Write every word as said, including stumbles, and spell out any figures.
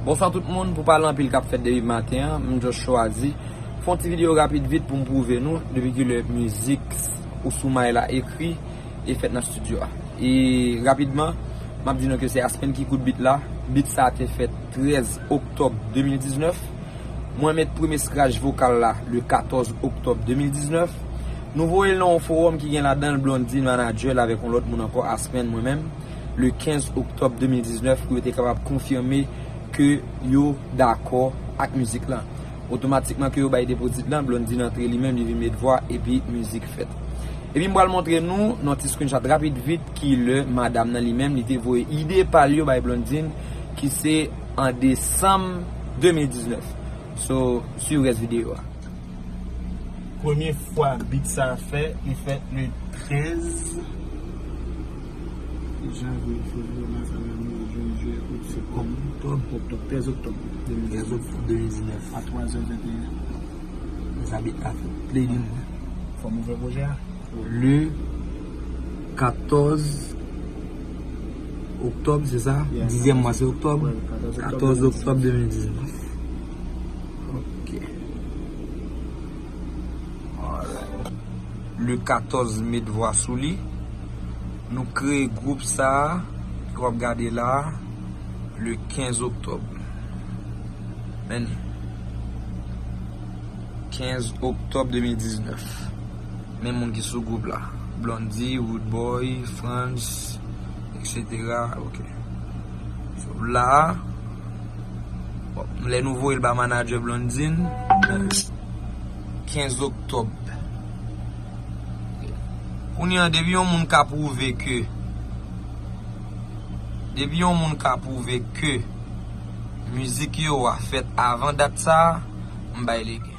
Bonswa tout moun, pou pa gen anpil k ap fèt depi maten an, m just chwazi fè yon ti videyo rapid vit pou m pwouve nou depi kilè mizik Ou Sou May la ekri e fèt nan estidyo a. E rapidman, m ap di nou ke se Aspen ki koud beat la. Beat sa a te fèt trèz oktòb de mil diznèf. Mwen met premye scratch vokal la le katòz oktòb de mil diznèf. Nou voye l nan yon fowòm ki gen ladan l Blondine, manadjè l, avèk yon lòt moun ankò, Aspen, mwen menm, le kenz oktòb de mil diznèf, pou yo te kapab konfime ke yo dakò ak mizik lan. Otomatikman ke yo bay depo tit lan, Blondine antre li menm, li vin met vwa, epi mizik fèt. Epi m pral montre nou nan ti screenshot rapid vit kilè madanm nan li menm, li te voye ide pa l yo bay Blondine, ki se an desanm de mil diznèf. So, swiv rès videyo a. Premye fwa beat sa fèt, li fèt le trèz janvye, fevriye, mas, avril, me, jen, jiyè, out, septanm, oktòb. Oktòb, trèz oktòb de mil diznèf. Trèz oktòb de mil diznèf. A twa zè venteyen. Sa beat la fèt. Play li mwen. Fò m ouvè pwojè a. Le katòz oktòb, se sa? Yeah, dizyèm mwa, se oktòb? Wi, katòz oktòb katòz oktòb de mil diznèf. Ok. Alright. Le katòz met vwa sou li. Nou kreye gwoup sa a, ke w ap gade la a, le kenz oktòb. Men li. Kenz oktòb de mil diznèf. Men moun ki sou gwoup la. Blondie, Roodboy, Frantz, et cetera. Ok. So, la a, bon, lè nou voye l ba manadjè Blondine, kenz oktòb. Kounye a, depi yon moun ka pwouve ke, depi yon moun ka pwouve ke mizik yo a fèt avan dat sa a, m bay lege.